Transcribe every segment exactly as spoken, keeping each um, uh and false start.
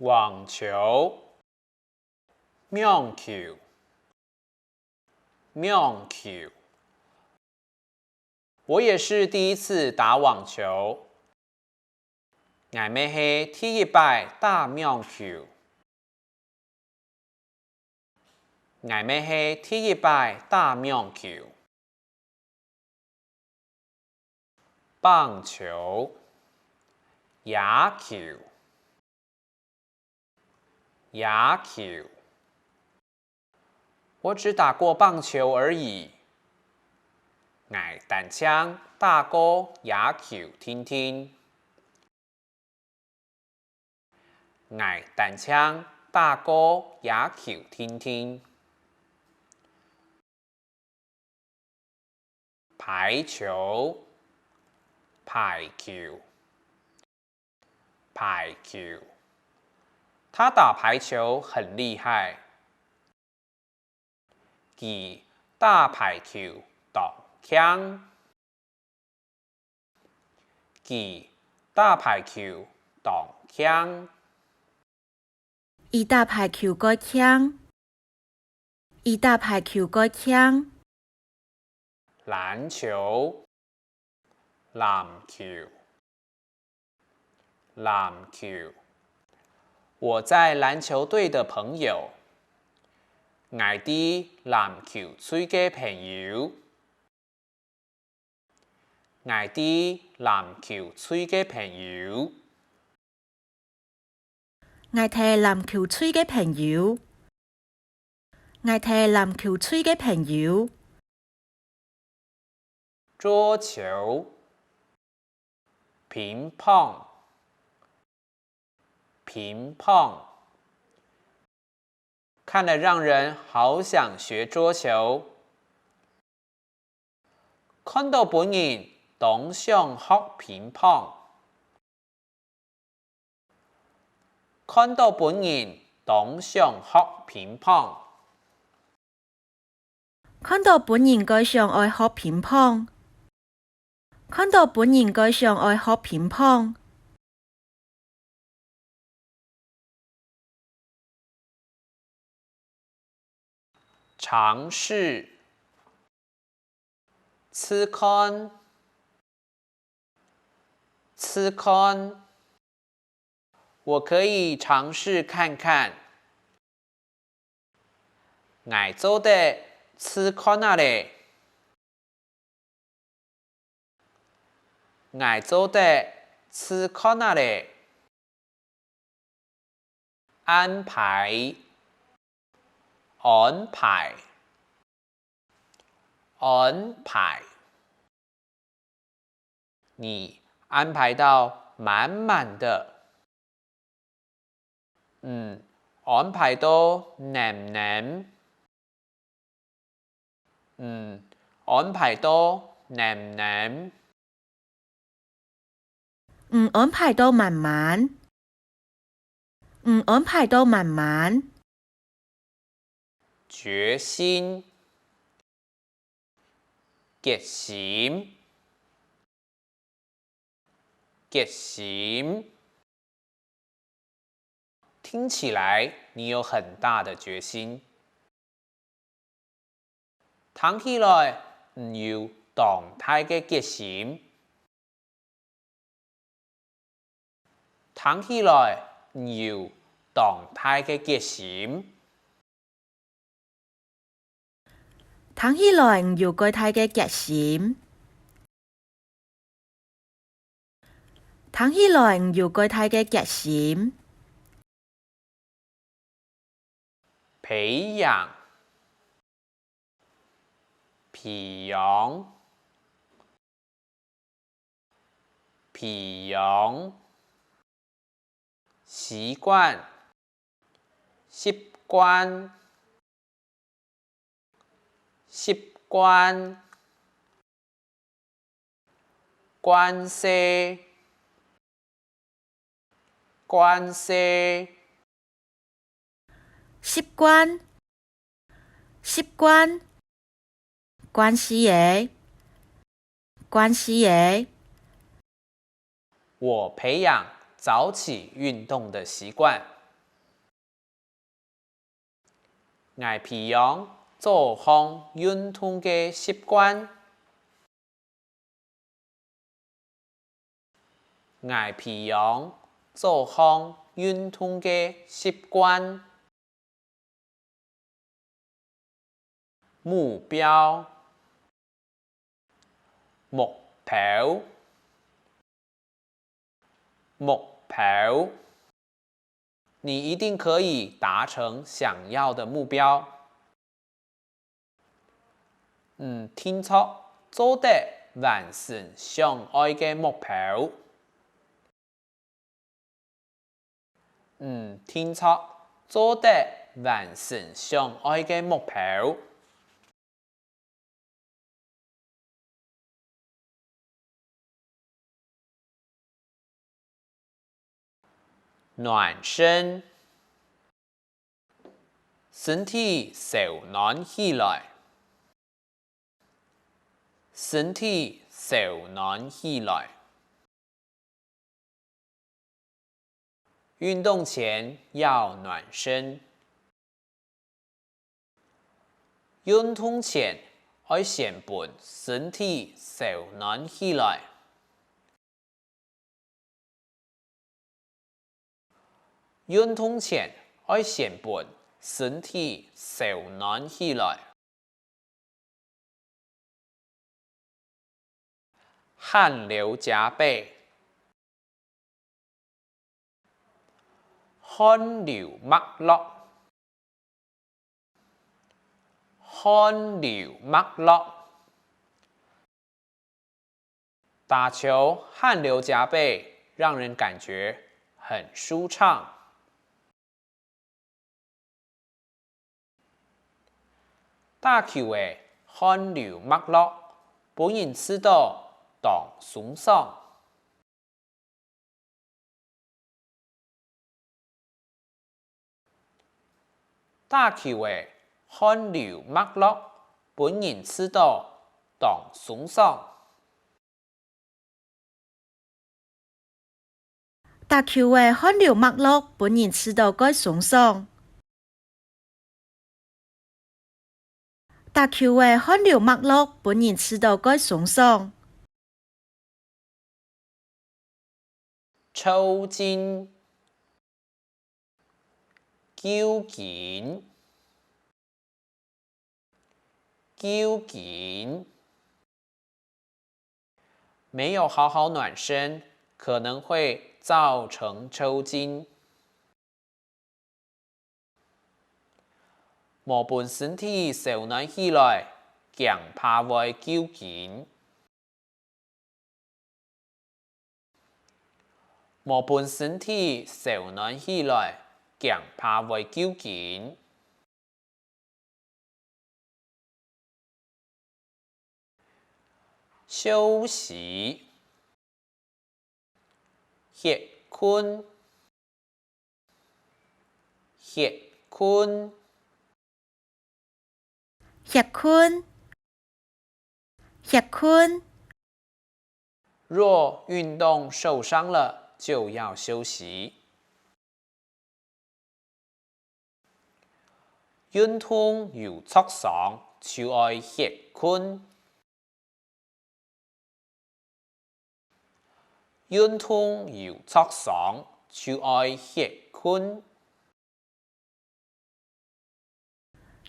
網球，網球，網球。我也是第一次打網球。𠊎乜係第一擺打網球。𠊎乜係第一擺打網球。 棒球，野球，野球。我只打過棒球而已。𠊎單淨打過野球定定。 𠊎單淨打過野球定定。排球，排球，排球。他打排球很厲害。佢打排球當慶。 佢打排球當慶。佢打排球蓋慶。佢打排球蓋慶。籃球，籃球，籃球。我在籃球隊的朋友，𠊎在籃球隊个朋友。 𠊎在籃球隊个朋友。𠊎在籃球隊个朋友。𠊎在籃球隊个朋友。桌球，乒乓，乒乓。 看了讓人好想學桌球。看到分人當想學乒乓。看到分人當想學乒乓。 看到分人蓋想愛學乒乓。看到分人蓋想愛學乒乓。嘗試，試看， 試看。我可以嘗試看看。𠊎做得試看啊咧。𠊎做得試看啊咧。 安排，安排，安排。你安排到滿滿的。你安排到淰淰。 你安排到淰淰。你安排到滿滿。你安排到滿滿。決心，決心， 決心。聽起來你有很大的決心。聽起來你有當大个決心。聽起來你有當大个決心。 聽起來你有蓋大个決心。聽起來你有蓋大个決心。培養，培養， 培養。習慣，習慣，習慣。慣勢，慣勢。 習慣，習慣，慣勢仔，慣勢仔。我培養早起運動的習慣。𠊎培養早項運動个習慣。𠊎培養早項運動个習慣。 目標，目標，目標。你一定可以達成想要的目標。你定著做得完成想愛个目標。 你定著做得完成想愛个目標。暖身，身體燒暖起來，身體燒暖起來。 運動前要暖身。運動前愛先分身體燒暖起來。運動前愛先分身體燒暖起來。 汗流浹背，汗流脈落，汗流脈落。打球汗流浹背，讓人感覺很舒暢。 打球仔汗流脈落，分人試著當鬆爽。打球仔汗流脈落，分人試著當鬆爽。 打球仔汗流脈落，分人試著蓋鬆爽。打球仔汗流脈落，分人試著蓋鬆爽。抽筋， 糾筋，糾筋。沒有好好暖身，可能會造成抽筋。無分身體燒暖起來，驚怕會糾筋。 無分身體燒暖起來，驚怕會糾筋。休息，歇睏，歇睏。 歇睏，歇睏。若運動受傷了，就要休息。運動有著傷，就愛歇睏。 運動有著傷，就愛歇睏。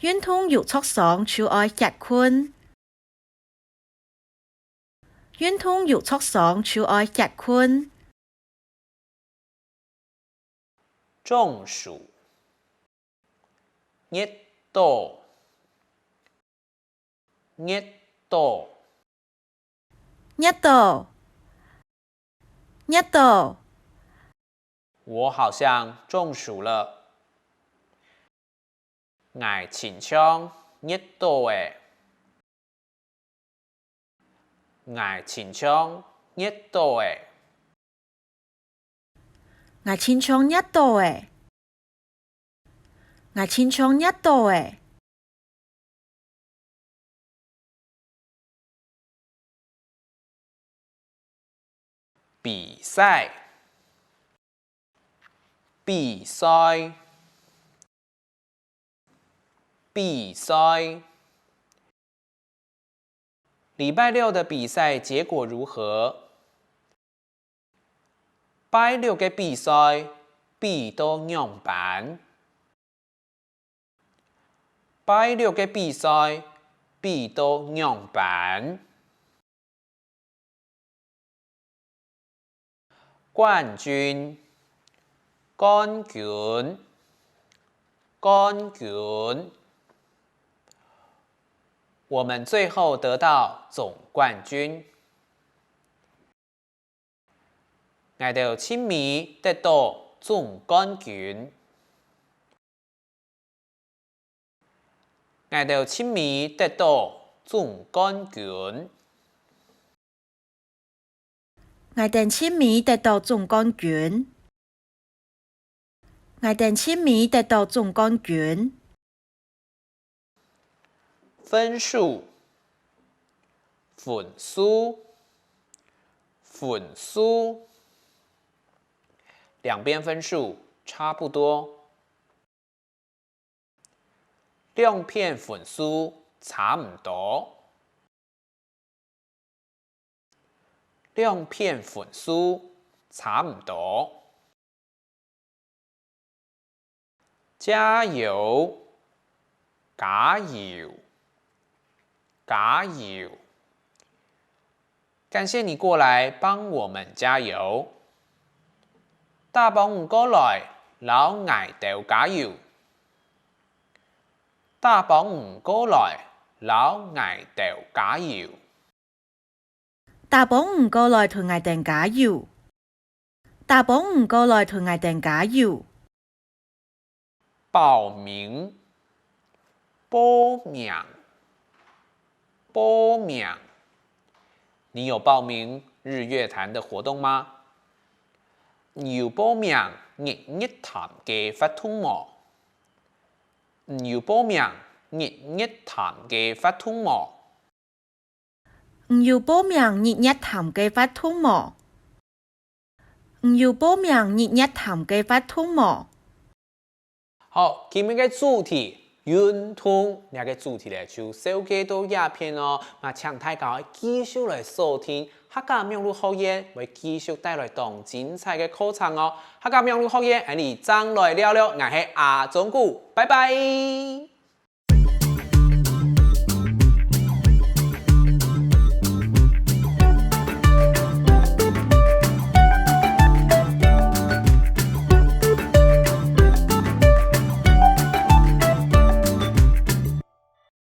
運動有著傷，就愛歇睏。運動有著傷，就愛歇睏。 中暑，熱著，熱著。熱著，熱著。我好像中暑了。 𠊎親像熱著了。𠊎親像熱著了。𠊎親像熱著了。𠊎親像熱著了。 比賽，比賽，比賽。禮拜六的比賽結果如何？拜六个比賽比到仰般？拜六个比賽比到仰般？ 冠军，冠军，冠军。我们最后得到总冠军。𠊎兜盡尾得到总冠军。 𠊎兜盡尾得到總冠軍。𠊎兜盡尾得到總冠軍。𠊎兜盡尾得到總冠軍。分數，分數，分數。兩邊分數差不多。 兩片分數差毋多。兩片分數差毋多。加油！加油！加油！ 感謝你過來幫我們加油。打幫你過來摎𠊎兜加油。打幫你過來摎𠊎兜加油。打幫你過來同𠊎兜加油。 打幫你過來同𠊎兜加油。報名，報名，報名。你有報名日月潭的活動嗎？你有報名日月潭个活動無？你有報名日月潭个活動無？ 你有報名日月潭个活動無？你有報名日月潭个活動無？好，今日个主題，運動，這个主題呢，就紹介到這片哦。那請大家繼續來鎖定客家網路學院，會繼續帶來當精彩个課程哦。客家網路學院，𠊎俚正來尞尞，𠊎係阿忠牯，拜拜。